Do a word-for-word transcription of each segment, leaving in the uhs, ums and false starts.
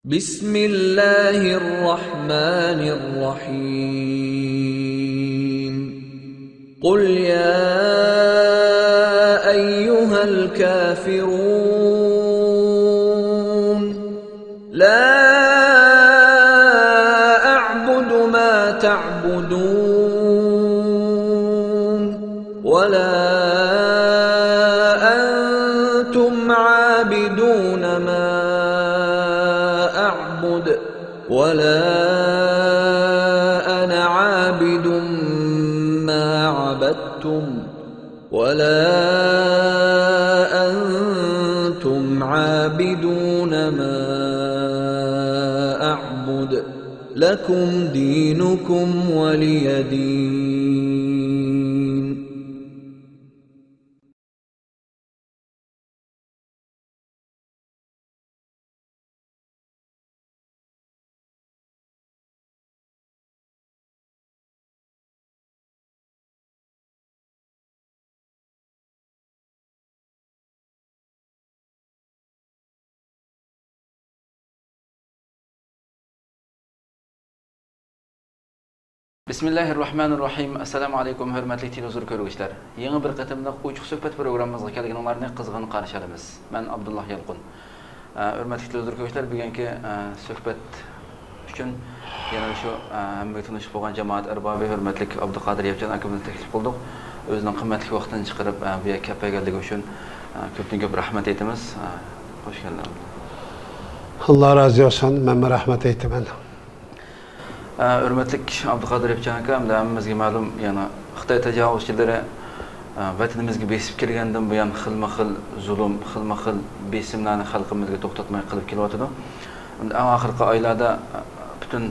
بسم الله الرحمن الرحيم. قل يا أيها الكافرون، لا أعبد ما تعبدون، ولا أنتم عابدون ما أعبد، ولا أنا عابد ما عبدتم، ولا أنتم عابدون ما أعبد، لكم دينكم ولي دين. بىسمىللاھىررەھمانىررەھىم. ئەسسالامۇ ئەلەيكۇم، ھۆرمەتلىك تېلېۋىزور كۆرگۈچىلەر. يېڭى بىر قېتىملىق ئوچۇق سۆھبەت پروگراممىمىزغا كەلگىنىڭلارنى قىزغىن قارشى ئالىمىز. مەن ئابدۇللا يالقۇن. ئە، ھۆرمەتلىك تېلېۋىزور كۆرگۈچىلەر، بۈگۈنكى، ئە، سۆھبەت ئۈچۈن يەنە شۇ، ئە، ھەممىگە تونۇش بولغان جامائەت ئەربابى، ھۆرمەتلىك ئابدۇقادىر ياپچان ئاكىمىزنى تەكلىپ قىلدۇق. ئۆزىنىڭ قىممەتلىك ۋاقتىنى چىقىرىپ، ئە، بۇ يەرگە كەپ بەرگەنلىكى ئۈچۈن، ئە، كۆپتىن كۆپ رەھمەت ئېيتىمىز. ئە، خوش كەلدىڭ. ئاللا رازى بولسۇن، مەنمۇ رەھمەت ئېيتىمەن. ئە، ھۆرمەتلىك ئابدۇقادىر ياپچان ئاكا، ئەمدى ھەممىمىزگە مەلۇم، يەنە خىتاي تاجاۋۇزچىلىرى، ئە، ۋەتىنىمىزگە بېسىپ كىرگەندىن بۇيان خىلمۇ خىل زۇلۇم، خىلمۇ خىل بېسىملارنى خەلقىمىزگە توختاتماي قىلىپ كېلىۋاتىدۇ. ئەمدى ئەڭ ئاخىرقى ئايلاردا، ئە، پۈتۈن،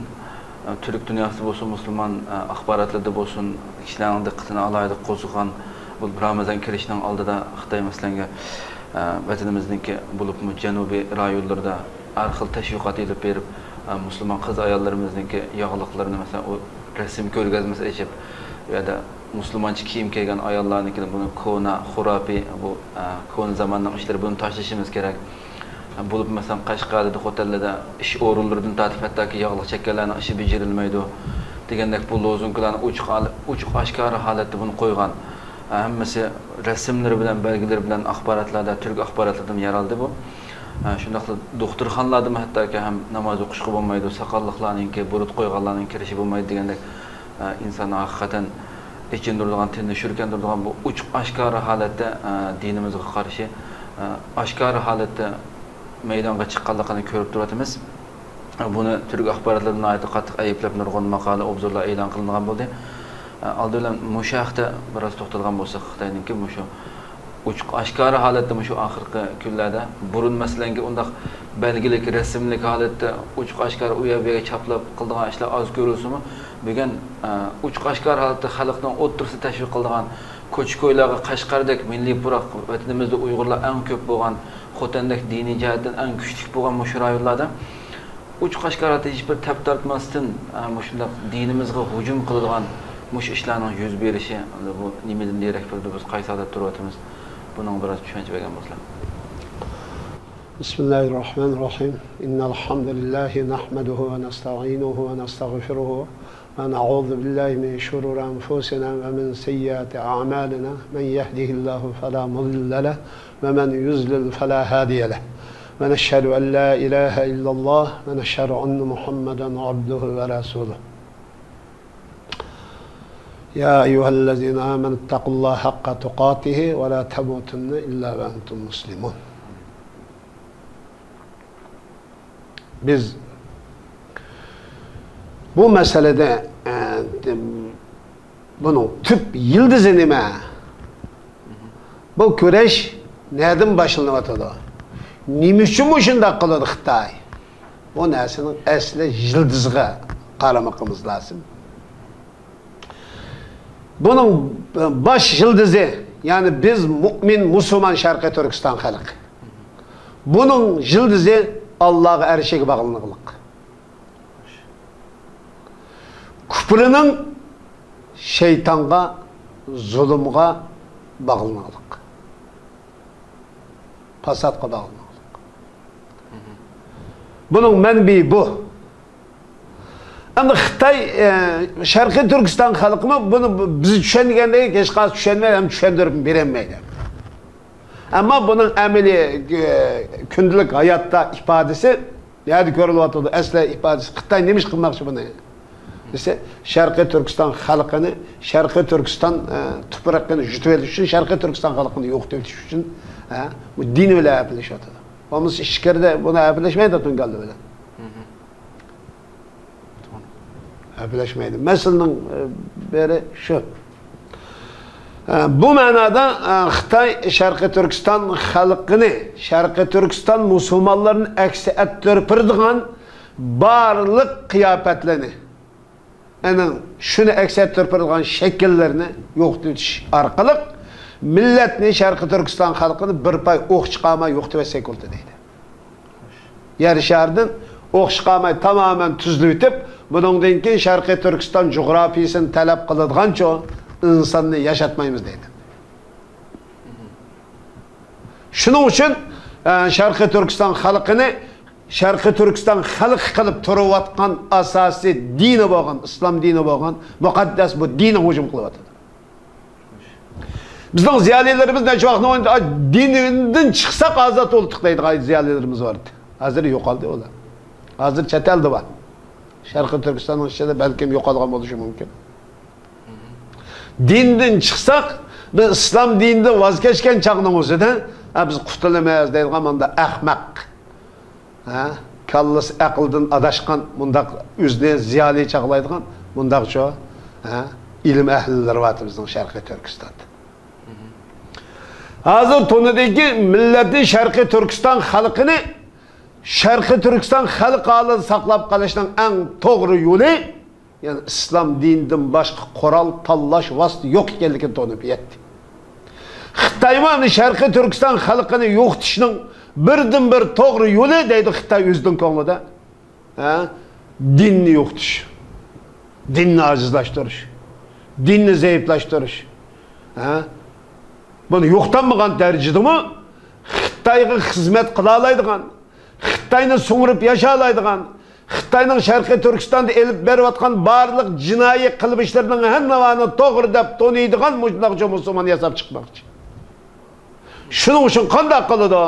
ئە، تۈرك دۇنياسىدا بولسۇن، مۇسۇلمان، ئە، ئاخباراتلىرىدا بولسۇن، كىشىلەرنىڭ دىققىتىنى ئالاھىدە قوزغىغان بۇ رامىزان كىرىشىنىڭ ئالدىدا خىتاي، مەسىلەن، ئە، ۋەتىنىمىزنىڭكى، بولۇپمۇ جەنۇبىي رايونلىرىدا ھەر خىل تەشۋىقات ئېلىپ بېرىپ، ئە، مۇسۇلمان قىز ئاياللىرىمىزنىڭكى ياغلىقلىرىنى، مەسىلەن، ئۇ رەسىم كۆرگەزمىسى ئېچىپ، ئۇ يەردە مۇسۇلمانچە كىيىم كىيگەن ئاياللارنىڭكىنى، بۇنى كونا، خۇراپىي، بۇ، ئە، كونا زاماننىڭ ئىشلىرى، بۇنى تاشلىشىمىز كېرەك. بولۇپمۇ مەسىلەن، قەشقەردە، خوتەنلىدە ئىش ئورۇنلىرىدىن تارتىپ ھەتتاكى ياغلىق چەككەنلەرنىڭ ئىشى بېجىرىلمەيدۇ دېگەندەك بۇ لوزۇنكىلارنى ئوچۇق ھال-، ئوچۇق ئاشكارا ھالەتتە بۇنى قويغان. ھەممىسى رەسىملىرى بىلەن، بەلگىلىرى بىلەن ئاخباراتلاردا، تۈرك ئاخباراتلىرىدىمۇ يەر ئالدى بۇ. شۇنداقلا دوختۇرخانىلاردىمۇ ھەتتاكى ھەم ناماز ئوقۇشقا بولمايدۇ، ساقاللىقلارنىڭكى، بۇرۇت قويغانلارنىڭ كىرىشى بولمايدۇ دېگەندەك، ئىنساننى ھەقىقەتەن ئېچىندۇرىدىغان، تېنىنى شۈركەندۈرىدىغان بۇ ئوچۇق ئاشكارا ھالەتتە، ئە، دىنىمىزغا قارشى، ئە، ئاشكارا ھالەتتە مەيدانغا چىققانلىقىنى كۆرۈپ تۇرۇۋاتىمىز. بۇنى تۈرك ئاخباراتلىرىدا ناھايىتى قاتتىق ئەيىبلەپ، نۇرغۇن ماقالە، ئوبزورلار ئېلان قىلىنغان بولدى. ئە، ئالدى بىلەن مۇشۇ ھەقتە بىراز توختالغان بولساق، خىتاينىڭكى مۇشۇ ئوچۇق ئاشكارا ھالەتتە مۇشۇ ئاخىرقى كۈنلەردە، بۇرۇن مەسىلەنكى ئۇنداق بەلگىلىك، رەسىملىك ھالەتتە ئوچۇق ئاشكارا ئۇ يەر بۇ يەرگە چاپلاپ قىلىدىغان ئىشلار ئاز كۆرۈلسىمۇ، بۈگۈن، ئە، ئوچۇق ئاشكارا ھالەتتە خەلقنىڭ ئوتتۇرىسىدا تەشۋىق قىلىدىغان، كوچا-كويلارغا، قەشقەردەك مىللىي پۇراق، ۋەتىنىمىزدە ئۇيغۇرلار ئەڭ كۆپ بولغان، خوتەندەك دىنىي جەھەتتىن ئەڭ كۈچلۈك بولغان مۇشۇ رايونلاردا ئوچۇق ئاشكارا ھالەتتە ھېچبىر تەپ تارتماستىن، ئە، مۇشۇنداق دىنىمىزغا ھۇجۇم قىلىدىغان مۇشۇ ئىشلارنىڭ يۈز بېرىشى، بۇ نېمىدىن دېرەك بېرىدۇ؟ بىز قايسى ھالەتتە تۇرۇۋاتىمىز؟ بۇنىڭغا بىراز چۈشەنچە بەرگەن بولسىلا. بسم الله الرحمن الرحيم. إن الحمد لله نحمده ونستعينه ونستغفره ونعوذ بالله من شرور أنفسنا ومن سيئات أعمالنا. من يهده الله فلا مضل له ومن يضلل فلا هادي له. ونشهد أن لا إله إلا الله ونشهد أن محمدا عبده ورسوله. يا أيها الذين آمنوا اتقوا الله حق تقاته ولا تموتن إلا وأنتم مسلمون. بىز بۇ مەسىلىدە، ئە، بۇنىڭ تۈپ يىلتىزى نېمە؟ بۇ كۈرەش نەدىن باشلىنىۋاتىدۇ؟ نېمە ئۈچۈن مۇشۇنداق قىلىدۇ خىتاي؟ بۇ نەرسىنىڭ ئەسلى يىلتىزىغا قارىمىقىمىز لازىم. بۇنىڭ باش يىلتىزى، يەنى بىز مۇئمىن، مۇسۇلمان شەرقىي تۈركىستان خەلقى. بۇنىڭ يىلتىزى ئاللاغا، ئەرشىگە باغلىنىقلىق. كۇپرىنىڭ شەيتانغا، زۇلۇمغا باغلىنىقلىق. پاساتقا باغلىنىقلىق. بۇنىڭ مەنبىيى بۇ. ئەمدى خىتاي، ئە، شەرقىي تۈركىستان خەلقىمۇ بۇنى بىز چۈشەنگەندەك ھېچقايسى چۈشەنمەيدۇ ھەم چۈشەندۈرۈپ بېرەلمەيدۇ. ئەمما بۇنىڭ ئەمەلىي، ئە، كۈندىلىك ھاياتتا ئىپادىسى نەدە كۆرۈلۈۋاتىدۇ؟ ئەسلى ئىپادىسى خىتاي نېمە ئىش قىلماقچى بۇنى دېسە، شەرقىي تۈركىستان خەلقىنى، شەرقىي تۈركىستان، ئە، تۇپرىقىنى يۇتۇۋېلىش ئۈچۈن، شەرقىي تۈركىستان خەلقىنى يوقىتىۋېتىش ئۈچۈن، ئە، بۇ دىن بىلەن ھەپىلىشىۋاتىدۇ. بولمىسا ئىچكىرىدە بۇنى ھەپىلەشمەيدۇ تۇڭگانلار بىلەن. ھەپىلەشمەيدۇ. مەسىلىنىڭ، ئە، بىرى شۇ. ئە، بۇ مەنادا، ئە، خىتاي شەرقىي تۈركىستان خەلقىنى، شەرقىي تۈركىستان مۇسۇلمانلىرىنى ئەكس ئەتتۈرۈپ بېرىدىغان بارلىق قىياپەتلەرنى، ئەنە شۇنى ئەكس ئەتتۈرۈپ بېرىدىغان شەكىللەرنى يوقىتىۋېتىش ئارقىلىق مىللەتنى، شەرقىي تۈركىستان خەلقىنى بىر پاي ئوق چىقارماي يوقىتىۋەتسەك بولدى دەيدۇ. يەر شارىدىن ئوق چىقارماي تامامەن تۈزلىۋېتىپ، بۇنىڭدىن كېيىن شەرقىي تۈركىستان جۇغراپىيىسىنى تەلەپ قىلىدىغانچۇ ئىنساننى ياشاتمايمىز دەيدۇ. شۇنىڭ ئۈچۈن، ئە، شەرقىي تۈركىستان خەلقىنى شەرقىي تۈركىستان خەلقى قىلىپ تۇرۇۋاتقان ئاساسىي دىنى بولغان، ئىسلام دىنى بولغان مۇقەددەس بۇ دىنغا ھۇجۇم قىلىۋاتىدۇ. بىزنىڭ زىيالىيلىرىمىز نەچچە ۋاقىتنىڭ ئويۇندا، «ئا، دىندىن چىقساق ئازاد بولدۇق» دەيدىغان زىيالىيلىرىمىز بار ئىدى. ھازىر يوقالدى ئۇلار. ھازىر چەت ئەلدە بار. شەرقىي تۈركىستاننىڭ ئىچىدە بەلكىم يوقالغان بولۇشى مۇمكىن. دىندىن چىقساق، بىز ئىسلام دىنىدىن ۋاز كەچكەن چاغنىڭ ئۆزىدە، «ھە، بىز قۇتۇلىمىز» دەيدىغان مۇنداق ئەخمەق. ھە؟ كاللىسى ئەقىلدىن ئاداشقان، مۇنداق ئۆزىنى زىيالىي چاغلايدىغان، مۇنداقچۇ، ھە؟ ئىلىم ئەھلىلىرى بار بىزنىڭ شەرقىي تۈركىستاندا. ھازىر تونىدىكى مىللەتنى، شەرقىي تۈركىستان خەلقىنى، شەرقىي تۈركىستان خەلق ھالىدا ساقلاپ قېلىشنىڭ ئەڭ توغرا يولى، يەنى ئىسلام دىنىدىن باشقا قورال تاللاش ۋاسىتە يوق ئىكەنلىكىنى تونۇپ يەتتى. خىتايمۇ ئەمدى شەرقىي تۈركىستان خەلقىنى يوقىتىشنىڭ بىردىنبىر توغرا يولى دەيدۇ خىتاي ئۆزىنىڭ كۆڭلىدە. ھە؟ دىننى يوقىتىش. دىننى ئاجىزلاشتۇرۇش. دىننى زەئىپلەشتۈرۈش. ھە؟ بۇنى يوقىتالمىغان دەرىجىدىمۇ خىتايغا خىزمەت قىلالايدىغان، خىتاينى سۇڭۇرۇپ ياشالايدىغان، خىتاينىڭ شەرقىي تۈركىستاندا ئېلىپ بېرىۋاتقان بارلىق جىنايى قىلمىشلىرىنىڭ ھەممىۋانى توغرا دەپ تونۇيدىغان مۇشۇنداقچە مۇسۇلمان ياساپ چىقماقچى. شۇنىڭ ئۈچۈن قانداق قىلىدۇ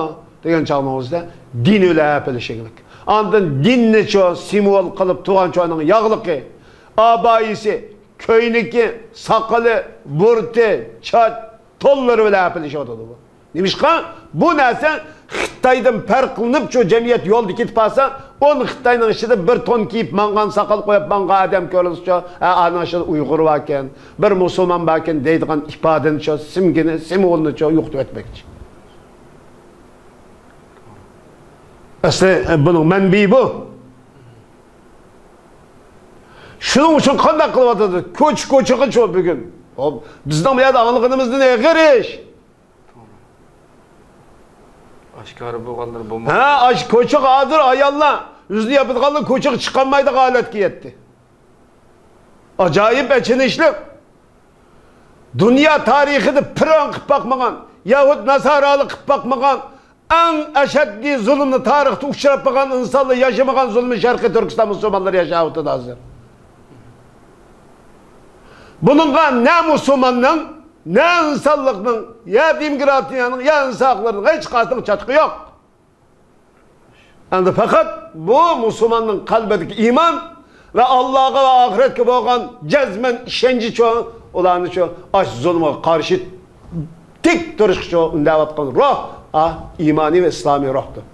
دېگەن چاغنىڭىزدا دىن بىلەن ھەپىلىشىگلىك. ئاندىن دىننىچۇ سىمۋول قىلىپ تۇرغان چوينىڭ ياغلىقى، ئابايىسى، كۆينىكى، ساقىلى، بۇرۇتى، چاچ، تونلىرى بىلەن ھەپىلىشىۋاتىدۇ بۇ. نېمىشقا؟ بۇ نەرسە خىتايدىن پەرقلىنىپ، شۇ جەمئىيەت يولدا كېتىپ قالسا، ئون خىتاينىڭ ئىچىدە بىر تون كىيىپ ماڭغان، ساقال قويۇپ ماڭغان ئادەم كۆرۈلسىچۇ، ھە، ئانىڭ ئىچىدە ئۇيغۇر باركەن، بىر مۇسۇلمان باركەن دەيدىغان ئىپادىنىچۇ، سىمگىنى، سىمۋولنىچۇ يوقىتىۋەتمەكچى. ئەسلى، ئە، بۇنىڭ مەنبىيى بۇ. شۇنىڭ ئۈچۈن قانداق قىلىۋاتىدۇ؟ كوچا-كوچىغىچۇ بۈگۈن. ئو، بىزنىڭ بۇ يەردە ئاڭلىغىنىمىزدىن ئېغىر ئىش. ئاشكارا بولغانلىرى بولماقتا. ھە، ئاش-، كوچىغا ھازىر ئاياللار، يۈزىنى ياپىدىغانلار كوچىغا چىقالمايدىغان ھالەتكە يەتتى. ئاجايىپ ئېچىنىشلىق. دۇنيا تارىخىدا پىرئەۋن قىلىپ باقمىغان، يەھۇد ناسارالار قىلىپ باقمىغان، ئەڭ ئەشەددىي زۇلۇمنى تارىختا ئۇچراپ باققان ئىنسانلار ياشىمىغان زۇلۇمنى شەرقىي تۈركىستان مۇسۇلمانلىرى ياشاۋاتىدۇ ھازىر. بۇنىڭغا نە مۇسۇلماننىڭ، نە ئىنسانلىقنىڭ، يا دېموكراتىيەنىڭ، يا ئىنسان ھەقلىرىنىڭ ھېچقايسىنىڭ چاتىقى يوق. ئەمدى پەقەت بۇ مۇسۇلماننىڭ قەلبىدىكى ئىمان ۋە ئاللاغا ۋە ئاخىرەتكە بولغان جەزمەن ئىشەنچىچۇ، ئۇلارنىچۇ ئاشۇ زۇلۇمغا قارشى تىك تۇرۇشقىچۇ ئۈندەۋاتقان روھ، ئا، ئىمانىي ۋە ئىسلامىي روھتۇر.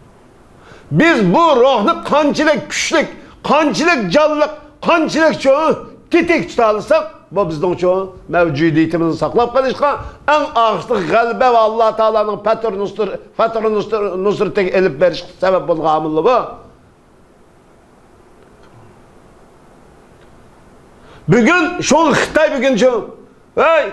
بىز بۇ روھنى قانچىلىك كۈچلۈك، قانچىلىك جانلىق، قانچىلىكچۇ تېتىك تۇتالىساق، بۇ بىزنىڭچۇ مەۋجۇدىيىتىمىزنى ساقلاپ قېلىشقا، ئەڭ ئاخىرقى غەلىبە ۋە ئاللا تائالانىڭ پەتھۇ نۇسر-، پەتھۇ نۇسر-، نۇسرىتىگە ئېلىپ بېرىشقا سەۋەب بولغان ئامىللا بۇ. بۈگۈن شۇڭا خىتاي بۈگۈنچۇ، ھەي،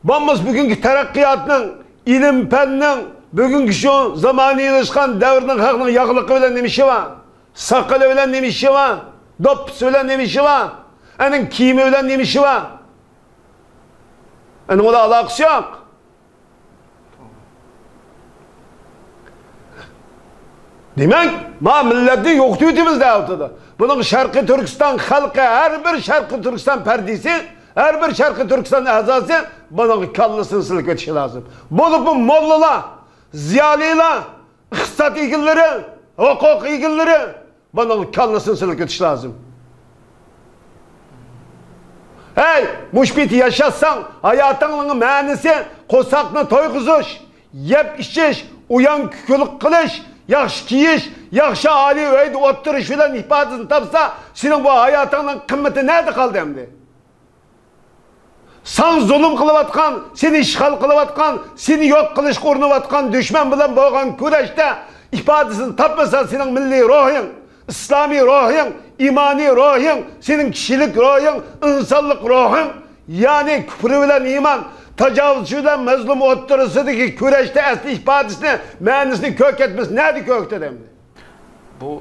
بولمىسا بۈگۈنكى تەرەققىياتنىڭ، ئىلىم-پەننىڭ، بۈگۈنكى شۇ زامانىۋىلاشقان دەۋرنىڭ خەقنىڭ ياغلىقى بىلەن نېمە ئىشى بار؟ ساقىلى بىلەن نېمە ئىشى بار؟ دوپپىسى بىلەن نېمە ئىشى بار؟ ئەنىڭ كىيىمى بىلەن نېمە ئىشى بار؟ ئەنىڭ بىلەن ئالاقىسى يوق. دېمەك، ما مىللەتنى يوقىتىۋېتىمىز دەۋاتىدۇ. بۇنىڭ شەرقىي تۈركىستان خەلقى، ھەر بىر شەرقىي تۈركىستان پەردىسى، ھەر بىر شەرقىي تۈركىستان ئەزاسى بۇنىڭغا كاللىسىنى سىلكىۋېتىشى لازىم. بولۇپمۇ موللىلار، زىيالىيلار، ئىقتىساد ئىگىلىرى، ھوقۇق ئىگىلىرى بۇنىڭغا كاللىسىنى سىلكىۋېتىشى لازىم. ھەي، مۇشۇ پېتى ياشاتساڭ، ھاياتىڭنىڭ مەنىسى قورساقنى تويغۇزۇش، يەپ ئىچىش، ئويان كۈلكە قىلىش، ياخشى كىيىش، ياخشى ئالىي ئۆيدە ئولتۇرۇش بىلەن ئىپادىسىنى تاپسا، سېنىڭ بۇ ھاياتىڭنىڭ قىممىتى نەدە قالدى ئەمدى؟ ساڭا زۇلۇم قىلىۋاتقان، سېنى ئىشغال قىلىۋاتقان، سېنى يوق قىلىشقا ئۇرۇنۇۋاتقان دۈشمەن بىلەن بولغان كۈرەشتە ئىپادىسىنى تاپمىسا، سېنىڭ مىللىي روھىڭ، ئىسلامىي روھىڭ، ئىمانىي روھىڭ، سېنىڭ كىشىلىك روھىڭ، ئىنسانلىق روھىڭ، يەنى كۇپرى بىلەن ئىمان، تاجاۋۇزچى بىلەن مەزلۇم ئوتتۇرىسىدىكى كۈرەشتە ئەسلى ئىپادىسىنى، مەنىسىنى كۆرسەتمىسە، نەدە كۆرسىتىدۇ ئەمدى؟ بۇ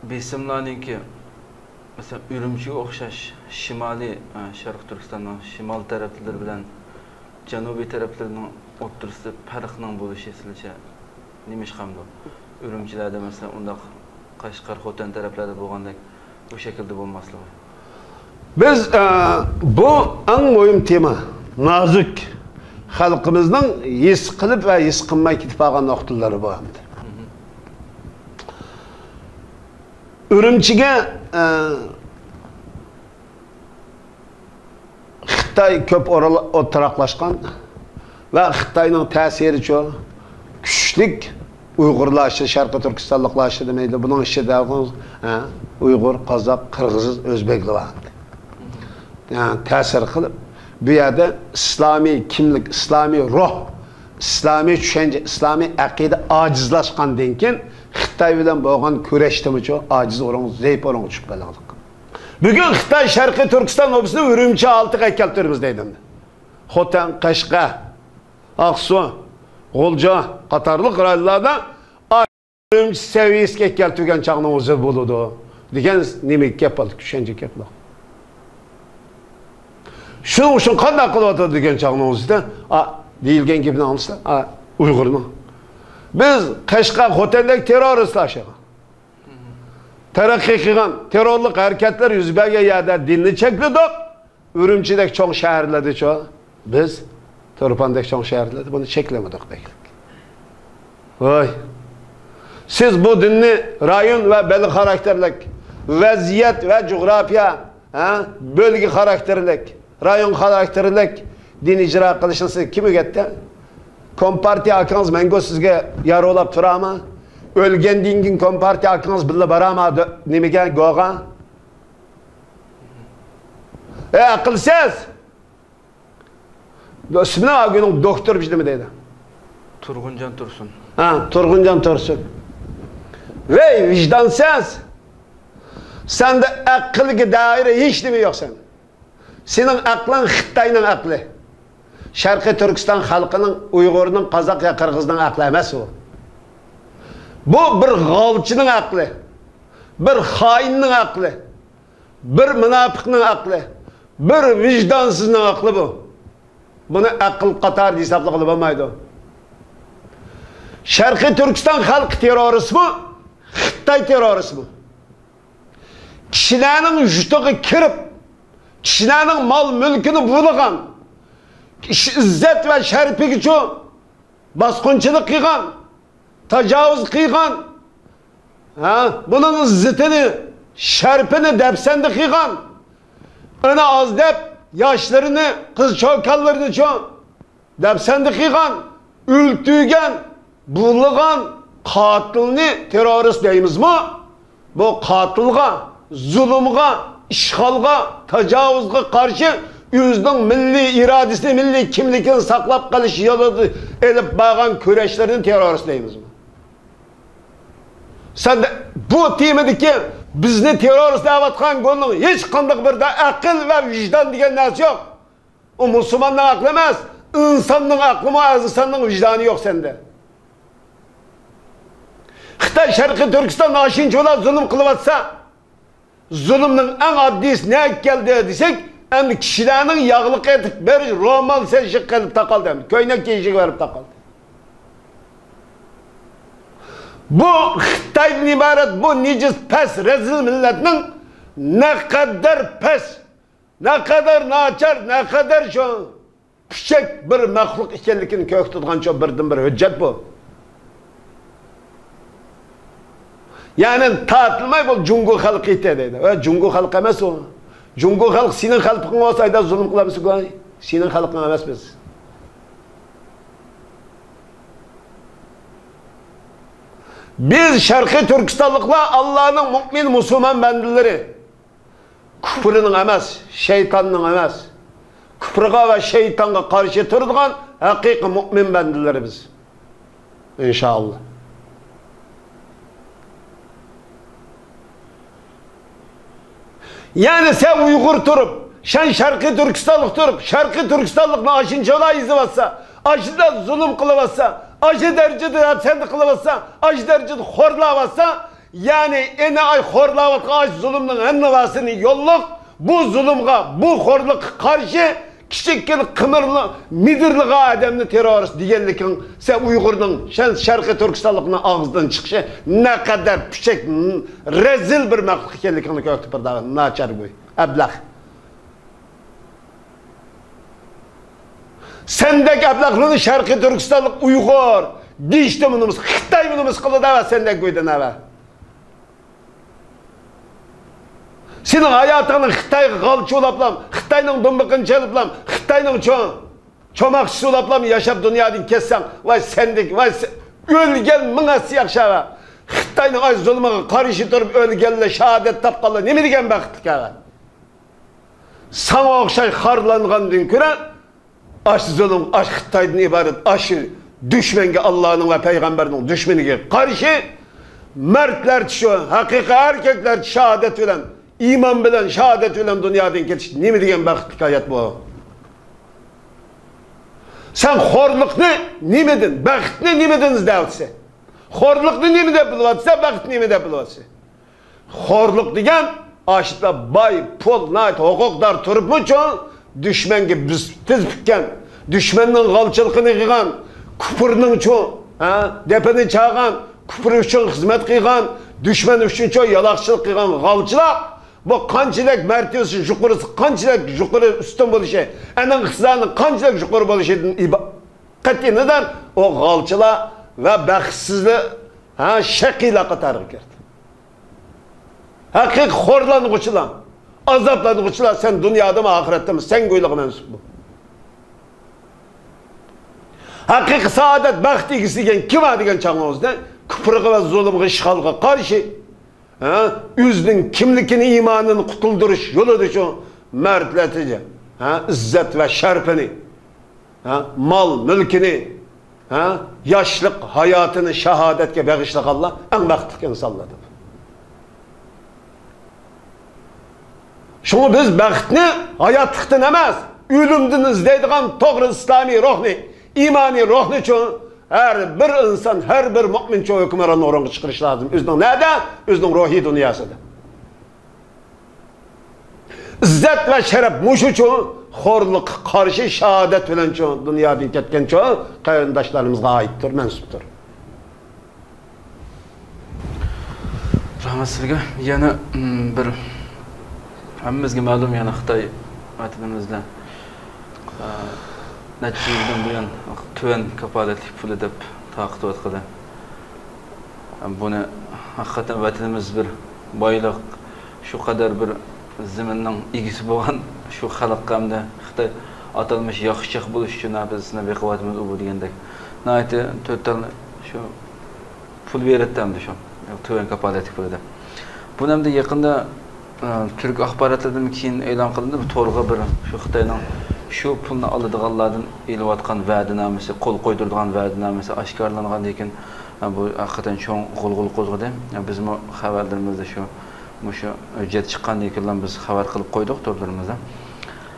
بېسىملارنىڭكى، مەسىلەن، ئۈرۈمچىگە ئوخشاش شىمالىي، ئە، شەرقىي تۈركىستاننىڭ شىمال تەرەپلىرى بىلەن جەنۇبىي تەرەپلىرىنىڭ ئوتتۇرىسىدا پەرقنىڭ بولۇشى سىلىچە نېمىشقامدۇ؟ ئۈرۈمچىلەردە، مەسىلەن، ئۇنداق قەشقەر، خوتەن تەرەپلەردە بولغاندەك بۇ شەكىلدە بولماسلىقى. بىز، ئە، بۇ ئەڭ مۇھىم تېما، نازۇك، خەلقىمىزنىڭ ھېس قىلىپ ۋە ھېس قىلماي كېتىپ قالغان نۇقتىلىرى بۇ ئەمدى. ئۈرۈمچىگە، ئە، خىتاي كۆپ ئورۇن-، ئولتۇراقلاشقان ۋە خىتاينىڭ تەسىرىچۇ كۈچلۈك ئۇيغۇرلار ئىچىدە، شەرقىي تۈركىستانلىقلار ئىچىدە دېمەيلى، بۇنىڭ ئىچىدە، ھە، ئۇيغۇر، قازاق، قىرغىز، ئۆزبېكلار بار. يەنى تەسىر قىلىپ، بۇ يەردە ئىسلامىي كىملىك، ئىسلامىي روھ، ئىسلامىي چۈشەنچە، ئىسلامىي ئەقىدە ئاجىزلاشقاندىن كېيىن، خىتاي بىلەن بولغان كۈرەشتىمۇچۇ ئاجىز ئورۇنغا، زەئىپ ئورۇنغا چۈشۈپ قالغانلىق. بۈگۈن خىتاي شەرقىي تۈركىستان ئوبيېكتىنى ئۈرۈمچى ھالىتىگە كەلتۈرىمىز دەيدۇ. خوتەن، قەشقەر، ئاقسۇ، غۇلجا قاتارلىق رايونلاردا ئۈرۈمچى سەۋىيەسىگە كەلتۈرگەن چاغنىڭ ئۆزى بولىدۇ دېگەن نېمىگە گەپ بولدى، چۈشەنچە گەپ بولدى. شۇنىڭ ئۈچۈن قانداق قىلىۋاتىدۇ دېگەن چاغنىڭ ئۆزىدە، ئا، دېيىلگەن گېپىنى ئاڭلىسا، ئا، ئۇيغۇرنىڭ. بىز قەشقەر، خوتەندەك تېررورىستلار ئاشىغان. تەرەققىي قىلغان تېررورلۇق ھەرىكەتلەر يۈز بەرگەن يەردە دىننى چەكلىدۇق. ئۈرۈمچىدەك چوڭ شەھەرلەردىچۇ بىز، تۇرپاندەك چوڭ شەھەرلەردە بۇنى چەكلىمىدۇق دەيلىك. ۋاي. سىز بۇ دىننى رايون ۋە بەلگە خاراكتېرلىك، ۋەزىيەت ۋە جۇغراپىيە، ھە، بۆلگە خاراكتېرلىك، رايون خاراكتېرلىك دىن ئىجرا قىلىشنى سىزگە كىم ئۆگەتتى؟ كومپارتىيە ئاكىڭىز مەڭگۈ سىزگە يارۇلاپ تۇرامۇ؟ ئۆلگەندىن كېيىن كومپارتىيە ئاكىڭىز بىللە بارامۇ دۆ-، نېمىگە، گوغا؟ ئەي ئەقىلسىز! ئىسمىنى ئاگۇنىڭ دوكتور بىر نېمە دەيدۇ؟ تۇرغۇنجان تۇرسۇن. ھە، تۇرغۇنجان تۇرسۇن. ۋەي، ۋىجدانسىز! سەندە ئەقىلگە دائىر ھېچ نېمە يوق سەن. سېنىڭ ئەقلىڭ خىتاينىڭ ئەقلى. شەرقىي تۈركىستان خەلقىنىڭ، ئۇيغۇرنىڭ، قازاق يا قىرغىزنىڭ ئەقلى ئەمەس ئۇ. بۇ بىر غالچىنىڭ ئەقلى، بىر خائىننىڭ ئەقلى، بىر مۇناپىقنىڭ ئەقلى، بىر ۋىجدانسىزنىڭ ئەقلى بۇ. بۇنى ئەقىل قاتارىدا ھېسابلىغىلى بولمايدۇ. شەرقىي تۈركىستان خەلقى تېررورىستمۇ، خىتاي تېررورىستمۇ؟ كىشىلەرنىڭ يۇرتىغا كىرىپ، كىشىلەرنىڭ مال-مۈلكىنى بۇلىغان، ئىش-، ئىززەت ۋە شەرىپىگىچۇ باسقۇنچىلىق قىلغان، تاجاۋۇز قىلغان، ھە، بۇنىڭ ئىززىتىنى، شەرىپىنى دەپسەندە قىلغان، ئۇنى ئاز دەپ، ياشلىرىنى، قىز-چوكانلىرىنىچۇ دەپسەندە قىلغان، ئۆلتۈرگەن، بۇلىغان قاتىلنى تېررورىست دەيمىزمۇ؟ بۇ قاتىلغا، زۇلۇمغا، ئىشغالغا، تاجاۋۇزغا قارشى ئۆزىنىڭ مىللىي ئىرادىسىنى، مىللىي كىملىكىنى ساقلاپ قېلىش يولىدا ئېلىپ بارغان كۈرەشلىرىنى تېررورىست دەيمىزمۇ؟ سەن بۇ تېمىدىكى بىزنى تېررورىست دەۋاتقان گۇننىڭ ھېچقانداق بىرىدە ئەقىل ۋە ۋىجدان دېگەن نەرسە يوق. ئۇ مۇسۇلماننىڭ ئەقلى ئەمەس، ئىنساننىڭ ئەقلىمۇ، ئىنساننىڭ ۋىجدانى يوق سەندە. خىتاي شەرقىي تۈركىستاندا ئاشۇنچىۋالا زۇلۇم قىلىۋاتسا، زۇلۇمنىڭ ئەڭ ئاددىيسى نەگە كەلدى دېسەك، ئەمدى كىشىلەرنىڭ ياغلىق ئېتىپ بېرىش، رومال سېتىشىغا قېلىپ تاقالدى، ئەمدى كۆينەك كىيىشىگە بېرىپ تاقالدى. بۇ خىتايدىن ئىبارەت بۇ نىجىس، پەس، رەزىل مىللەتنىڭ نەقەدەر پەس، نەقەدەر ناچار، نەقەدەر شۇ پۇچەك بىر مەخلۇق ئىكەنلىكىنى كۆرسىتىدىغان شۇ بىردىنبىر ھۆججەت بۇ. يەنى تارتىلماي بۇ جۇڭگو خەلقى ئىتى دەيدۇ. ئە، جۇڭگو خەلقى ئەمەس ئۇ. جۇڭگو خەلقى سېنىڭ خەلقىڭ بولسا ئايدا زۇلۇم قىلامسىز گۇاي؟ سېنىڭ خەلقىڭ ئەمەس بىز. بىز شەرقىي تۈركىستانلىقلار ئاللانىڭ مۇئمىن مۇسۇلمان بەندىلىرى. كۇپرىنىڭ ئەمەس، شەيتاننىڭ ئەمەس. كۇپرىغا ۋە شەيتانغا قارشى تۇرىدىغان ھەقىقىي مۇئمىن بەندىلىرى بىز. ئىنشائاللا. يەنى سەن ئۇيغۇر تۇرۇپ، سەن شەرقىي تۈركىستانلىق تۇرۇپ، شەرقىي تۈركىستانلىقنى ئاشۇنچىلا ئېزىۋاتسا، ئاشۇنداق زۇلۇم قىلىۋاتسا، ئاشۇ دەرىجىدە ھەپسەندە قىلىۋاتسا، ئاشۇ دەرىجىدە خورلاۋاتسا، يەنى ئېنى ئاي خورلاۋاتقان ئاش زۇلۇمنىڭ ھەممىۋاسىنى يوللۇق، بۇ زۇلۇمغا، بۇ خورلۇققا قارشى كىچىككىنە قىمىرلا-، مىدىرلىغان ئادەمنى تېررورىست دېگەنلىكىڭ، سەن ئۇيغۇرنىڭ، سەن شەرقىي تۈركىستانلىقنىڭ ئاغزىدىن چىقىشى نەقەدەر پۇچەك، رەزىل بىر مەخلۇق ئىكەنلىكىڭنى كۆرسىتىپ بېرىدۇ، ناچار گۇي، ئەبلەخ. سەندەك ئەبلەخلەرنى شەرقىي تۈركىستانلىق ئۇيغۇر دېيىشتىمۇ نومۇس، خىتايمۇ نومۇس قىلىدۇ ۋە سەندەك گۇيدىن ئەۋە. سېنىڭ ھاياتىڭنى خىتايغا غالچا ئۇلاپلام، خىتاينىڭ دۇمبىقىنى چېلىپلام، خىتاينىڭ چو-، چوماقچىسى ئۇلاپلام ياشاپ دۇنيادىن كەتسەڭ، ۋاي سەندەك، ۋاي سە-، ئۆلگەن مىڭ ھەسسە ياخشى ھەۋە. خىتاينىڭ ئاي زۇلمىغا قارشى تۇرۇپ ئۆلگەنلەر، شاھادەت تاپقانلار نېمە دېگەن بەختلىك ھەۋە. ساڭا ئوخشاش خارلانغاندىن كۆرە، ئاش زۇلۇم، ئاش خىتايدىن ئىبارەت، ئاش دۈشمەنگە، ئاللانىڭ ۋە پەيغەمبەرنىڭ دۈشمىنىگە قارشى مەردلەرچە شۇ، ھەقىقىي ئەركەكلەرچە شاھادەت بىلەن، ئىمان بىلەن، شاھادەت بىلەن دۇنيادىن كېتىش نېمە دېگەن بەختلىك ھايات بۇ؟ سەن خورلۇقنى نېمىدىن، بەختنى نېمىدىن ئىزدەۋاتىسەن؟ خورلۇقنى نېمە دەپ بىلىۋاتىسەن، بەختنى نېمە دەپ بىلىۋاتىسەن؟ خورلۇق دېگەن ئاشۇنداق باي، پۇل، ناھايىتى ھوقۇقدار تۇرۇپمۇچۇ، دۈشمەنگە بىز تىز پۈككەن، دۈشمەننىڭ غالچىلىقىنى قىلغان، كۇپرنىڭچۇ، ھە، دەپىنى چالغان، كۇپر ئۈچۈن خىزمەت قىلغان، دۈشمەن ئۈچۈنچۇ يالاقچىلىق قىلغان غالچىلار، بۇ قانچىلىك مەرتىۋىسى يۇقىرىسى، قانچىلىك يۇقىرى ئۈستۈن بولۇشى، ئەنىڭ ئىقتىسادىنىڭ قانچىلىك يۇقىرى بولۇشىدىن ئىبا-، قەتئىينەزەر، ئۇ غالچىلار ۋە بەختسىزلەر، ھە، شەقىيلار قاتارىغا كىردى. ھەقىقىي خورلانغۇچىلار، ئازابلانغۇچىلار سەن دۇنيادىمۇ، ئاخىرەتتىمۇ، سەن گۇيلۇققا مەنسۇپ بۇ. ھەقىقىي سائادەت، بەخت ئىگىسى دېگەن كىم ھە دېگەن چاغىڭىزدا، كۇپرغا ۋە زۇلۇمغا، ئىشغالغا قارشى، ھە، ئۆزىنىڭ كىملىكىنى، ئىمانىنى قۇتۇلدۇرۇش يولىدا شۇ مەردلەرچە، ھە، ئىززەت ۋە شەرىپىنى، ھە، مال مۈلكىنى، ھە، ياشلىق ھاياتىنى شاھادەتكە بېغىشلىغانلار ئەڭ بەختلىك ئىنسانلاردۇر. شۇڭا بىز بەختنى ھاياتلىقتىن ئەمەس، ئۆلۈمدىن ئىزدەيدىغان توغرا ئىسلامىي روھنى، ئىمانىي روھنىچۇ ھەر بىر ئىنسان، ھەر بىر مۇئمىنچۇ ھۆكۈمران ئورۇنغا چىقىرىش لازىم. ئۆزىنىڭ نەدە؟ ئۆزىنىڭ روھىي دۇنياسىدا. ئىززەت ۋە شەرەپ مۇشۇچۇ، خورلۇققا قارشى شاھادەت بىلەنچۇ دۇنيادىن كەتكەنچۇ قېرىنداشلىرىمىزغا ئائىتتۇر، مەنسۇپتۇر. رەھمەت سىزگە. يەنە، م، بىر ھەممىمىزگە مەلۇم، يەنە خىتاي ۋەتىنىمىزدە، ئە، نەچچە يىلدىن بۇيان تۆۋەن كاپالەتلىك پۇلى دەپ تارقىتىۋاتقىنى. بۇنى ھەقىقەتەن ۋەتىنىمىز بىر بايلىق، شۇ قەدەر بىر زېمىننىڭ ئىگىسى بولغان شۇ خەلققە ئەمدى خىتاي ئاتالمىش ياخشىچاق بولۇش ئۈچۈن ھە بىز سىناپ بېقىۋاتىمىز ئۇ بۇ دېگەندەك. ناھايىتى تۆت تال شۇ پۇل بېرەتتى ئەمدى شۇ تۆۋەن كاپالەتلىك پۇلى دەپ. بۇنى ئەمدى يېقىندا ئە، تۈرك ئاخباراتلىرىدىن كېيىن ئېلان قىلىندى. بۇ تورغا بىر شۇ خىتاينىڭ شۇ پۇلنى ئالىدىغانلاردىن ئېلىۋاتقان ۋەدىنامىسى، قول قويدۇرىدىغان ۋەدىنامىسى ئاشكارىلانغاندىن كېيىن، ئە، بۇ ھەقىقەتەن چوڭ غۇلغۇلا قوزغىدى. ئە، بىزمۇ خەۋەرلىرىمىزدە شۇ، مۇشۇ ھۆججەت چىققاندىن كېيىنلا بىز خەۋەر قىلىپ قويدۇق تورلىرىمىزدا.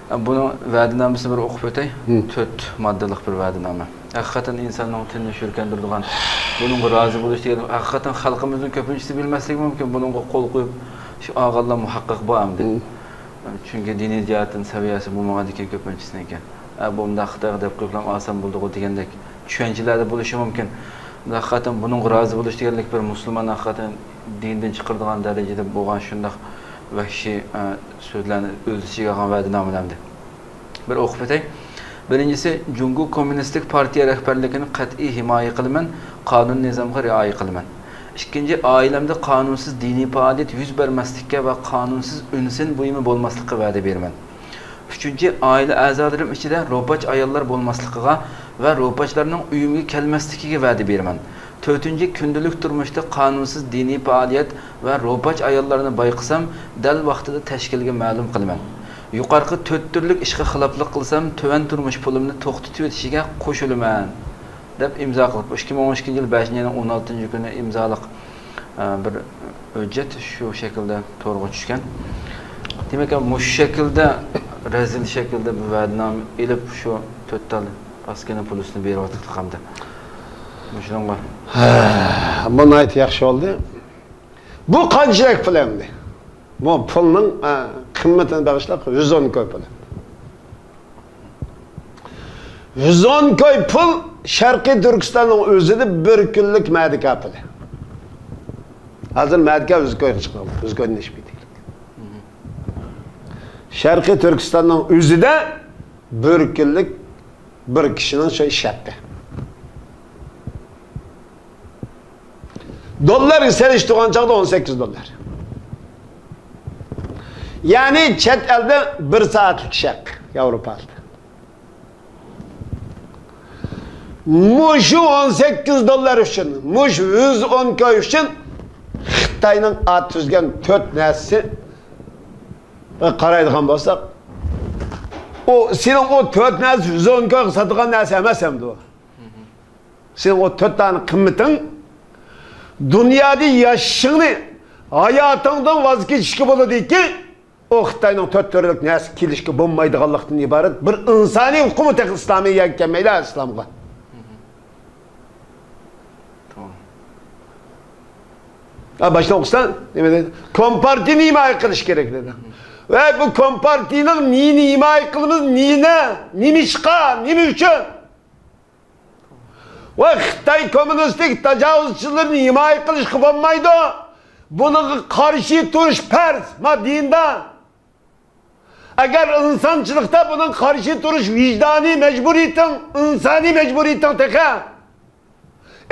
ئە، بۇنىڭ ۋەدىنامىسىنى بىر ئوقۇپ ئۆتەي. ھە. تۆت ماددىلىق بىر ۋەدىنامە. ھەقىقەتەن ئىنساننىڭ تېنىنى شۈركەندۈرىدىغان، بۇنىڭغا رازى بولۇش دېگەن، ھەقىقەتەن خەلقىمىزنىڭ كۆپىنچىسى بىلمەسلىكى مۇمكىن، بۇنىڭغا قول قويۇپ شۇ ئالغانلار مۇھەققەق بار ئەمدى. مم. چۈنكى دىنىي جەھەتتىن سەۋىيەسى بولمىغاندىكىن كۆپىنچىسىنىڭكى. ئە، بۇ مۇنداق خىتايغا دەپ قويۇپلا ئاسان بولىدىغۇ دېگەندەك چۈشەنچىلەردە بولۇشى مۇمكىن. ھەقىقەتەن بۇنىڭغا رازى بولۇش دېگەنلىك بىر مۇسۇلمان ھەقىقەتەن دىندىن چىقىرىدىغان دەرىجىدە بولغان شۇنداق ۋەھشىي، ئە، سۆزلەرنى ئۆز ئىچىگە ئالغان ۋەدىنامىلەر ئەمدى. بىر ئوقۇپ ئۆتەي. بىرىنچىسى، جۇڭگو كوممۇنىستىك پارتىيە رەھبەرلىكىنى قەتئىي ھىمايە قىلىمەن، قانۇن نىزامغا رىئايە قىلىمەن. ئىككىنچى، ئائىلەمدە قانۇنسىز دىنىي پائالىيەت يۈز بەرمەسلىككە ۋە قانۇنسىز ئۈنسىن بۇيۇمى بولماسلىققا ۋەدە بېرىمەن. ئۈچىنچى، ئائىلە ئەزالىرىم ئىچىدە روپاچ ئاياللار بولماسلىقىغا ۋە روپاچلارنىڭ ئۆيۈمگە كەلمەسلىكىگە ۋەدە بېرىمەن. تۆتىنچى، كۈندىلىك تۇرمۇشتا قانۇنسىز دىنىي پائالىيەت ۋە روپاچ ئاياللارنى بايقىسام، دەل ۋاقتىدا تەشكىلگە مەلۇم قىلىمەن. يۇقىرىقى تۆت تۈرلۈك ئىشقا خىلاپلىق قىلسام، تۆۋەن تۇرمۇش پۇلۇمنى توختىتىۋېتىشىگە قوشۇلىمەن، دەپ ئىمزا قىلىپ، ئىككى مىڭ ئون ئىككىنچى يىل بەشىنچى ئاينىڭ ئون ئالتىنچى كۈنى ئىمزالىق، ئە، بىر ھۆججەت شۇ شەكىلدە تورغا چۈشكەن. دېمەك، مۇشۇ شەكىلدە، رەزىل شەكىلدە بۇ ۋەدىنامە ئېلىپ، شۇ تۆت تال ئاسكىنا پۇلىسىنى بېرىۋاتىدىغاندا، مۇشۇنىڭغا. ھە، بۇ ناھايىتى ياخشى بولدى. بۇ قانچىلىك پۇل ئەمدى؟ بۇ پۇلنىڭ، ئە، قىممىتىنى بېغىشلاپ، يۈز ئون كوي پۇل. يۈز ئون كوي پۇل شەرقىي تۈركىستاننىڭ ئۆزىدە بىر كۈنلۈك مەدىكار پۇلى. ھازىر مەدىكار يۈز كويغا چىققان، يۈز كويدىن ئېشىپ كېتىدىكەن. شەرقىي تۈركىستاننىڭ ئۆزىدە بىر كۈنلۈك بىر كىشىنىڭ شۇ ئىش ھەققى. دوللارغا سېلىشتۇرغان چاغدا ئون سەككىز دوللار. يەنى چەت ئەلدە بىر سائەتلىك ئىش ھەققى، ياۋروپادا. مۇشۇ ئون سەككىز دوللار ئۈچۈن، مۇشۇ يۈز ئون كوي ئۈچۈن خىتاينىڭ ئات تۈزگەن تۆت نەرسىسى قارايدىغان بولساق، ئۇ سېنىڭ ئۇ تۆت نەرسە يۈز ئون كويغا ساتىدىغان نەرسە ئەمەس ئەمدى ئۇ. سېنىڭ ئۇ تۆت دانە قىممىتىڭ دۇنيادا ياشىشىڭنى، ھاياتىڭدىن ۋاز كېچىشكە بولىدۇكى، ئۇ خىتاينىڭ تۆت تۈرلۈك نەرسە كېلىشكە بولمايدىغانلىقتىن ئىبارەت بىر ئىنسانىي ھوقۇقمۇ تېخى ئىسلامىي يەرگە كەلمەيلا ئىسلامغا. ھە، باشتا ئوقۇسا، نېمە دەيدۇ؟ كومپارتىيىنى ھىمايە قىلىش كېرەك دېدى. ۋە بۇ كومپارتىيىنىڭ نېنى ھىمايە قىلىمىز، نېنى، نېمىشقا، نېمە ئۈچۈن؟ ۋە خىتاي كوممۇنىستىك تاجاۋۇزچىلىرىنى ھىمايە قىلىشقا بولمايدۇ. بۇنىڭغا قارشى تۇرۇش پەرز، ما دىندا. ئەگەر ئىنسانچىلىقتا بۇنىڭغا قارشى تۇرۇش ۋىجدانىي مەجبۇرىيىتىڭ، ئىنسانىي مەجبۇرىيىتىڭ تېخى.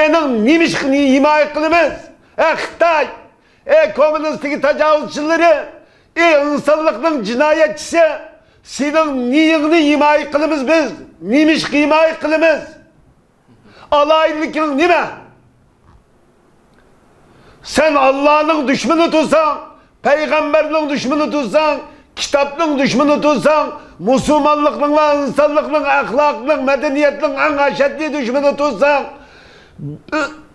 ئېنىڭ نېمىشقا ھىمايە قىلىمىز؟ ئە خىتاي، ئە كوممۇنىستىك تاجاۋۇزچىلىرى، ئى ئىنسانلىقنىڭ جىنايەتچىسى، سېنىڭ نېيىڭنى ھىمايە قىلىمىز بىز. نېمىشقا ھىمايە قىلىمىز؟ ئالاھىدىلىكىڭ نېمە؟ سەن ئاللانىڭ دۈشمىنى تۇرساڭ، پەيغەمبەرنىڭ دۈشمىنى تۇرساڭ، كىتابنىڭ دۈشمىنى تۇرساڭ، مۇسۇلمانلىقنىڭ ۋە ئىنسانلىقنىڭ، ئەخلاقنىڭ، مەدەنىيەتنىڭ ئەڭ ئەشەددىي دۈشمىنى تۇرساڭ،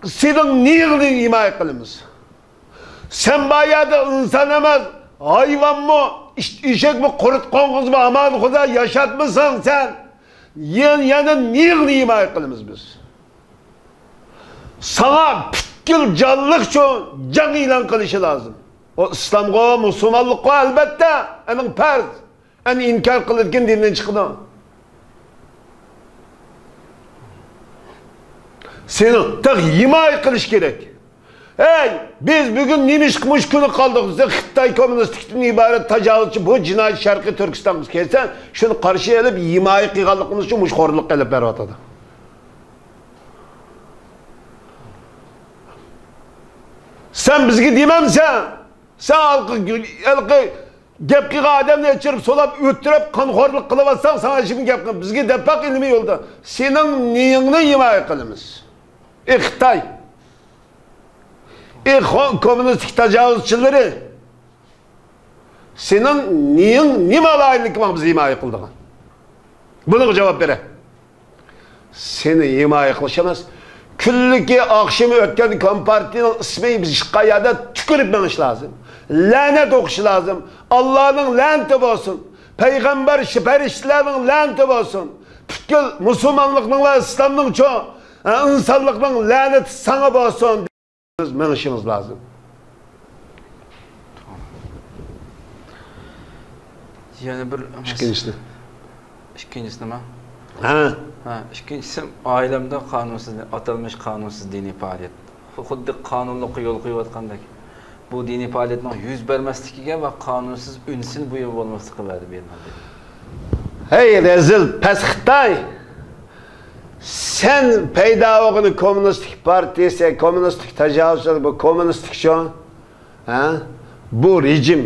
سېنىڭ نېيىڭنى ھىمايە قىلىمىز. سەن بۇ يەردە ئىنسان ئەمەس، ھايۋانمۇ، ئىش-، ئېشەكمۇ، قۇرت قوڭغۇزمۇ، ئامان خۇدا ياشاتمىساڭ سەن، يەن-، يەنە نېيىڭنى ھىمايە قىلىمىز بىز؟ ساڭا پۈتكۈل جانلىقچۇ جەڭ ئېلان قىلىشى لازىم. ئۇ ئىسلامغۇ، مۇسۇلمانلىققۇ، ئەلبەتتە، ئەنىڭ پەرز. ئەنە ئىنكار قىلىدىكەن دىندىن چىقىدۇ. سېنىڭ تېخى ھىمايە قىلىش كېرەك. ھەي، بىز بۈگۈن نېمىشقا مۇشۇ كۈنگە قالدۇق دېسە، خىتاي كوممۇنىستىكتىن ئىبارەت تاجاۋۇزچى بۇ جىنايەت شەرقىي تۈركىستانغا كەلسە، شۇنى قارشى ئېلىپ، ھىمايە قىلغانلىقىمىز ئۈچۈن مۇشۇ خورلۇققا ئېلىپ بېرىۋاتىدۇ. سەن بىزگە دېمەمسەن، سەن ھېلىقى، ھېلىقى گەپ قىلغان ئادەمنى ئېچىرىپ، سولاپ، ئۆلتۈرۈپ، قانخورلۇق قىلىۋاتساڭ، ساڭا ھېچكىم گەپ قىلمايدۇ. بىزگە دەپ باق ئىلمىي يولدا. سېنىڭ نېيىڭنى ھىمايە قىلىمىز. ئى خىتاي! ئى خو-، كوممۇنىستىك تاجاۋۇزچىلىرى! سېنىڭ نېيىڭ، نېمە ئالاھىدىلىكىڭ بار بىز ھىمايە قىلىدىغان؟ بۇنىڭغا جاۋاب بېرە. سېنى ھىمايە قىلىش ئەمەس، كۈنلۈكى ئاخشىمى ئۆتكەن كومپارتىيىنىڭ ئىسمى بىز چىققان يەردە تۈكۈرۈپ مېڭىش لازىم. لەنەت ئوقۇش لازىم. ئاللانىڭ لەنىتى بولسۇن. پەيغەمبەر، پەرىشتىلەرنىڭ لەنىتى بولسۇن. پۈتكۈل مۇسۇلمانلىقنىڭ ۋە ئىسلامنىڭچۇ، ئىنسانلىقنىڭ لەنىتى ساڭا بولسۇن. بىز مېڭىشىمىز لازىم. يەنە بىر ئىككىنچىسى. ئىككىنچىسى نېمە؟ ھە. ھە، ئىككىنچىسى، ئائىلەمدە قانۇنسىز، ئاتالمىش قانۇنسىز دىنىي پائالىيەت. خۇددى قانۇنلۇققا يول قويۇۋاتقاندەك. بۇ دىنىي پائالىيەتنىڭ يۈز بەرمەسلىكىگە ۋە قانۇنسىز ئۈنسىن بۇيۇم بولماسلىققا ۋەدە بېرىمەن، دېدى. ھەي، رەزىل، پەس خىتاي! سەن پەيدا بولغىنى كوممۇنىستىك پارتىيىسى، كوممۇنىستىك تاجاۋۇزچىلار، بۇ كوممۇنىستىك شۇ. ھە؟ بۇ رېجىم،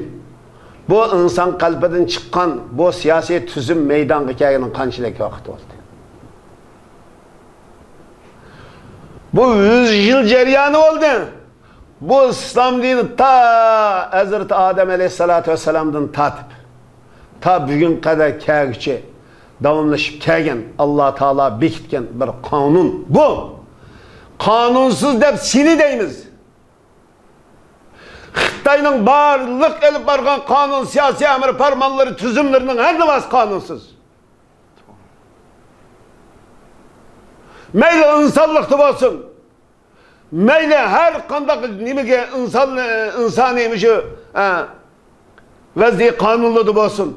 بۇ ئىنسان قەلبىدىن چىققان بۇ سىياسىي تۈزۈم مەيدانغا كەلگىنىگە قانچىلىك ۋاقىت بولدى؟ بۇ يۈز يىل جەريانى بولدى. بۇ ئىسلام دىنى تا ھەزرىتى ئادەم ئەلەيھىسسالاتۇ ۋەسسالامدىن تارتىپ تا بۈگۈنگە قەدەر كەلگۈچى داۋاملىشىپ كەلگەن، ئاللا تائالا بېكىتكەن بىر قانۇن. بۇ قانۇنسىز دەپ سېنى دەيمىز. خىتاينىڭ بارلىق ئېلىپ بارغان قانۇن، سىياسىي ئەمر پەرمانلىرى، تۈزۈملىرىنىڭ ھەممىسى قانۇنسىز. مەيلى ئىنسانلىقتا بولسۇن، مەيلى ھەر قانداق نېمىگە ئىنسان، ئىنسانىي مۇشۇ، ئە، ۋەزىي قانۇنلىرىدا بولسۇن.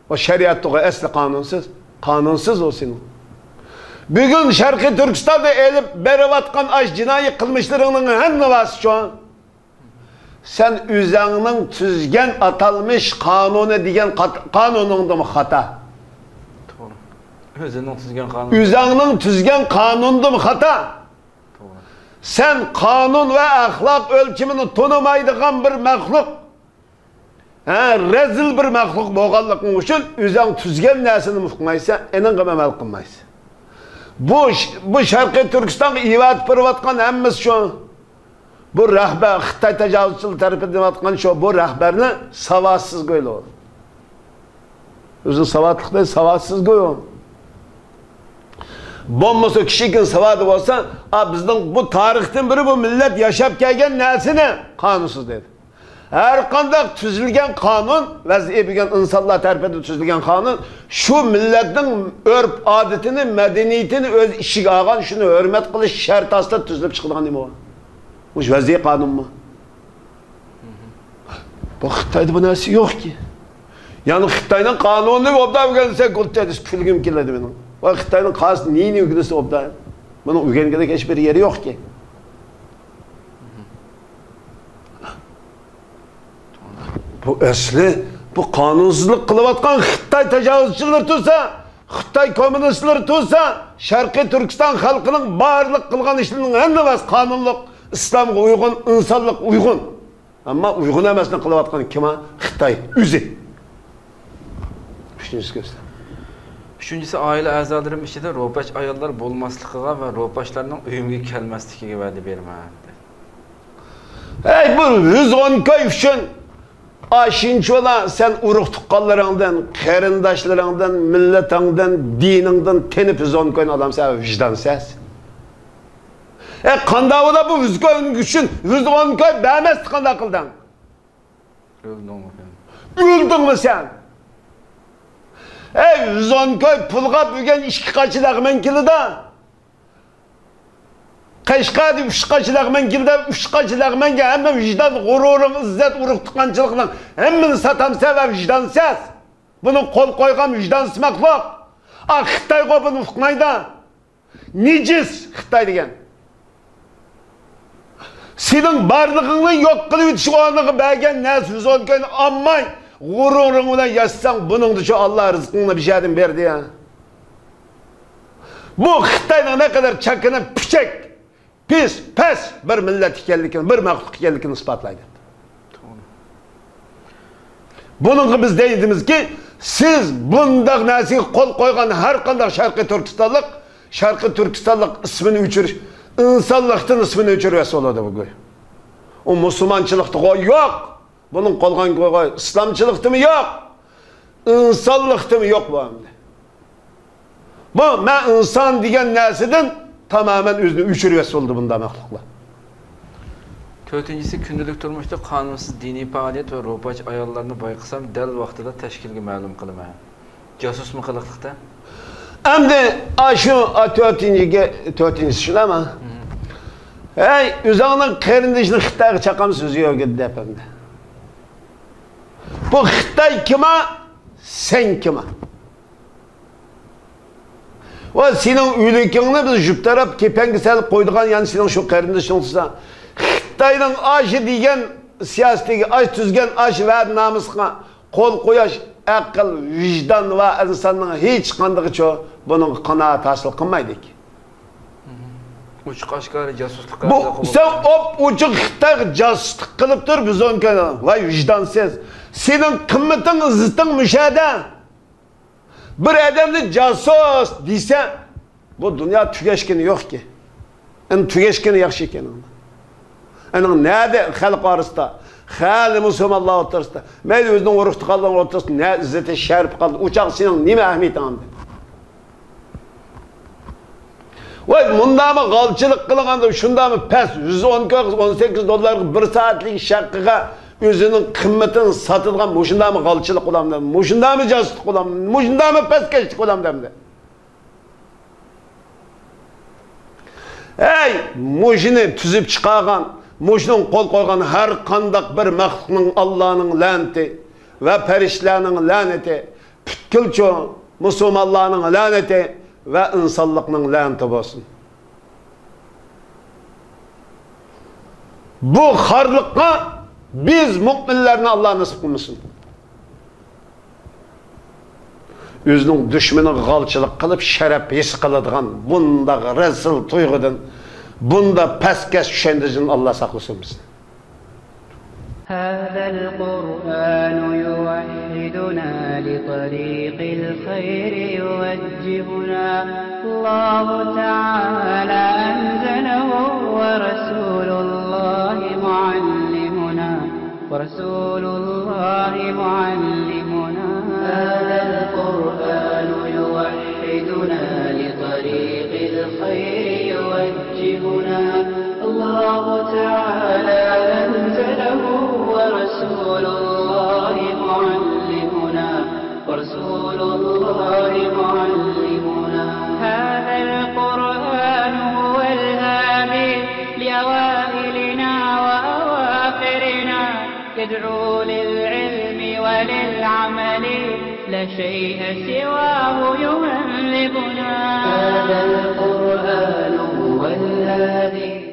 ئۇ شەرىئەتتىغۇ ئەسلى قانۇنسىز. قانۇنسىز ئۇ سېنىڭ. بۈگۈن شەرقىي تۈركىستاندا ئېلىپ بېرىۋاتقان ئاش جىنايى قىلمىشلىرىڭنىڭ ھەممىسى شۇ. سەن ئۆزەڭنىڭ تۈزگەن ئاتالمىش قانۇنى دېگەن قات-، قانۇنۇڭدىمۇ خاتا. توغرا. ئۆزىنىڭ تۈزگەن قانۇنى. ئۆزەڭنىڭ تۈزگەن قانۇنىدىمۇ خاتا. توغرا. سەن قانۇن ۋە ئەخلاق ئۆلچىمىنى تونۇمايدىغان بىر مەخلۇق. ھە، رەزىل بىر مەخلۇق بولغانلىقىڭ ئۈچۈن ئۆزۈڭ تۈزگەن نەرسىنى ئۇقمايسەن، ئېنىڭغا ئەمەل قىلمايسەن. بۇ، بۇ شەرقىي تۈركىستانغا ئېۋەتىپ بېرىۋاتقان ھەممىسى شۇ. بۇ رەھبەر، خىتاي تاجاۋۇزچىلىرى تەرىپىدىن ئېۋەتكەن شۇ، بۇ رەھبەرنى ساۋاتسىز گويلۇ. ئۆزىنى ساۋاتلىق دەيدۇ، ساۋاتسىز گويۇ. بولمىسا كىشىكىن ساۋاتى بولسا، ئا، بىزنىڭ بۇ تارىختىن بېرى بۇ مىللەت ياشاپ كەلگەن نەرسىنى قانۇنسىز دەيدۇ. ھەر قانداق تۈزۈلگەن قانۇن، ۋەزىي بۈگۈن ئىنسانلار تەرىپىدىن تۈزۈلگەن قانۇن، شۇ مىللەتنىڭ ئۆرپ-ئادىتىنى، مەدەنىيىتىنى ئۆز ئىچىگە ئالغان، شۇنى ھۆرمەت قىلىش شەرتى ئاستىدا تۈزۈلۈپ چىقىدىغان نېمە ئۇ؟ مۇشۇ ۋەزىي قانۇنمۇ؟ بۇ خىتايدا بۇ نەرسە يوقكى. يەنى خىتاينىڭ قانۇنىنى ئوبدان ئۆگەنسەك، كۈلگۈم كېلىدۇ مېنىڭ. ۋاي، خىتاينىڭ قايسى نېنى ئۆگىنىسە ئوبدان؟ بۇنىڭ ئۆگەنگۈدەك ھېچ بىر يېرى يوقكى. بۇ ئەسلى، بۇ قانۇنسىزلىق قىلىۋاتقان خىتاي تاجاۋۇزچىلىرى تۇرسا، خىتاي كوممۇنىستلىرى تۇرسا، شەرقىي تۈركىستان خەلقىنىڭ بارلىق قىلغان ئىشلىرىنىڭ ھەممىسى قانۇنلۇق، ئىسلامغا ئۇيغۇن، ئىنسانلىققا ئۇيغۇن. ئەمما ئۇيغۇن ئەمەسنى قىلىۋاتقان كىم؟ خىتاي ئۆزى. ئۈچىنچىسى كۆرسىتە. ئۈچىنچىسى، ئائىلە ئەزالىرىم ئىچىدە روپاچ ئاياللار بولماسلىقىغا ۋە روپاچلارنىڭ ئۆيۈمگە كەلمەسلىكىگە ۋەدە بېرىمەن، دېدى. ھەي، بۇ يۈز ئون كوي ئۈچۈن ئاشۇنچىۋالا سەن ئۇرۇق تۇغقانلىرىڭدىن، قېرىنداشلىرىڭدىن، مىللىتىڭدىن، دىنىڭدىن تېنىپ يۈز ئون كوينى ئالامسەن، ۋىجدانسىز. ئە، قانداق بولا بۇ يۈز كوي ئۈچۈن يۈز ئون كوي بەرمەستە قانداق قىلدىڭ؟ ئۆلدۈڭمۇ سەن؟ ئۆلدۈڭمۇ سەن؟ ئەي، يۈز ئون كوي پۇلغا بۈگۈن ئىككى قاچا لەغمەن كېلىدۇ. قەشقەردە ئۈچ قاچا لەغمەن كېلىدۇ، ئۈچ قاچا لەغمەنگە ھەممە ۋىجدان، غۇرۇرۇڭ، ئىززەت، ئۇرۇق تۇغقانچىلىقنىڭ ھەممىنى ساتامسەن ۋە ۋىجدانسىز. بۇنىڭ قول قويغان ۋىجدانسىز مەخلۇق. ئا، خىتايغۇ بۇنى ئۇقمايدۇ. نىجىس خىتاي دېگەن. سېنىڭ بارلىقىڭنى يوق قىلىۋېتىش ئورنىغا بەرگەن نەرسە يۈز ئون كوينى ئالماي، غۇرۇرۇڭ بىلەن ياشىساڭ، بۇنىڭدىچۇ ئاللا رىزقىڭنى بىر يەردىن بەردى يا. بۇ خىتاينىڭ نەقەدەر چاكىنا، پىچەك، پىس، پەس بىر مىللەت ئىكەنلىكىنى، بىر مەخلۇق ئىكەنلىكىنى ئىسپاتلايدۇ. بۇنىڭغا بىز دەيدىمىزكى، سىز بۇنداق نەرسىگە قول قويغان ھەر قانداق شەرقىي تۈركىستانلىق، شەرقىي تۈركىستانلىق ئىسمىنى ئۆچۈرۈش، ئىنسانلىقتىن ئىسمىنى ئۆچۈرۈۋەتسە بولىدۇ بۇ گۇي. ئۇ مۇسۇلمانچىلىقتا غوي يوق. بۇنىڭ قالغان گوي، ئىسلامچىلىقتىمۇ يوق، ئىنسانلىقتىمۇ يوق بۇ ئەمدى. بۇ مەن ئىنسان دېگەن نەرسىدىن تامامەن ئۆزىنى ئۆچۈرۈۋەتسە بولىدۇ بۇنداق مەخلۇقلار. تۆتىنچىسى، كۈندىلىك تۇرمۇشتا قانۇنسىز دىنىي پائالىيەت ۋە روپاچ ئاياللارنى بايقىسام، دەل ۋاقتىدا تەشكىلگە مەلۇم قىلىمەن. جاسۇسمۇ قىلىقلىقتا؟ ئەمدى ئاشۇ، ئا، تۆتىنچىگە، تۆتىنچىسى شۇنداقمۇ؟ ھەي، ئۆزۈڭنىڭ قېرىندىشىنى خىتايغا چاقامسىز يۈرگىن دەپ ئەمدى. بۇ خىتاي كىما، سەن كىما؟ ۋە سېنىڭ ئۆلۈكۈڭنى بىز يۇپ تاراپ كېپەنگە سېلىپ قويىدىغان، يەنى سېنىڭ شۇ قېرىندىشىڭ تۇرسا، خىتاينىڭ ئاشۇ دېگەن سىياسىتىگە، ئاشۇ تۈزگەن ئاشۇ ۋەدىنامىسىغا قول قويۇش ئەقىل، ۋىجدان ۋە ئىنساننىڭ ھېچقاندىقىچۇ بۇنىڭغا قانائەت ھاسىل قىلمايدىكەن. ئوچۇق ئاشكارا جاسۇسلۇق بۇ قىلىپ سەن ئوپ-ئوچۇق خىتايغا جاسۇسلۇق قىلىپ تۇر، بىز ئۇنى كۆرىمىز. ۋاي ۋىجدانسىز! سېنىڭ قىممىتىڭ، ئىززىتىڭ مۇشۇ يەردە. بىر ئادەمنى جاسۇس دېسە، بۇ دۇنيا تۈگەشكىنى يوقكى. ئەمدى تۈگەشكىنى ياخشى ئىكەن. ئەنىڭ نەدە خەلق ئارىسىدا، خەلق مۇسۇلمانلار ئوتتۇرىسىدا، مەيلى ئۆزىنىڭ ئۇرۇق-تۇغقانلىرىنىڭ ئوتتۇرىسىدا نە ئىززىتى، شەرىپى قالدى؟ ئۇ چاغ سېنىڭ نېمە ئەھمىيىتىڭ ئەمدى؟ ۋاي، مۇنداقمۇ غالچىلىق قىلغاندا، شۇنداقمۇ پەس، يۈز ئون، ئون سەككىز دوللارغا بىر سائەتلىك ئىش ھەققىگە ئۆزىنىڭ قىممىتىنى ساتىدىغان مۇشۇنداقمۇ غالچىلىق قىلامدۇ؟ مۇشۇنداقمۇ جاسۇسلۇق قىلامدۇ؟ مۇشۇنداقمۇ پەسكەشلىك قىلامدۇ ئەمدى؟ ھەي، مۇشۇنى تۈزۈپ چىقارغان، مۇشۇنىڭ قول قويغان ھەر قانداق بىر مەخلۇقنىڭ ئاللانىڭ لەنىتى ۋە پەرىشتىلەرنىڭ لەنىتى، پۈتكۈلچۇ مۇسۇلمانلارنىڭ لەنىتى ۋە ئىنسانلىقنىڭ لەنىتى بولسۇن. بۇ خارلىققا بىز مۆمىنلەرنى ئاللا نېسىپ قىلمىسۇن. ئۆزىنىڭ دۈشمىنىغا غالچىلىق قىلىپ، شەرەپ ھېس قىلىدىغان بۇنداق رەزىل تۇيغۇدىن، بۇنداق پەسكەش چۈشەنچىدىن ئاللا ساقلىسۇن بىزنى. هذا القرآن يوحدنا، لطريق الخير يوجهنا. الله تعالى أنزله، ورسول الله معلمنا، ورسول الله معلمنا. هذا القرآن يوحدنا، لطريق الخير يوجهنا. الله تعالى أنزله، ورسول الله معلمنا، ورسول الله معلمنا. هذا القرآن هو الهادي لأوائلنا وأواخرنا، يدعو للعلم وللعمل، لا شيء سواه يهذبنا. هذا القرآن هو الهادي.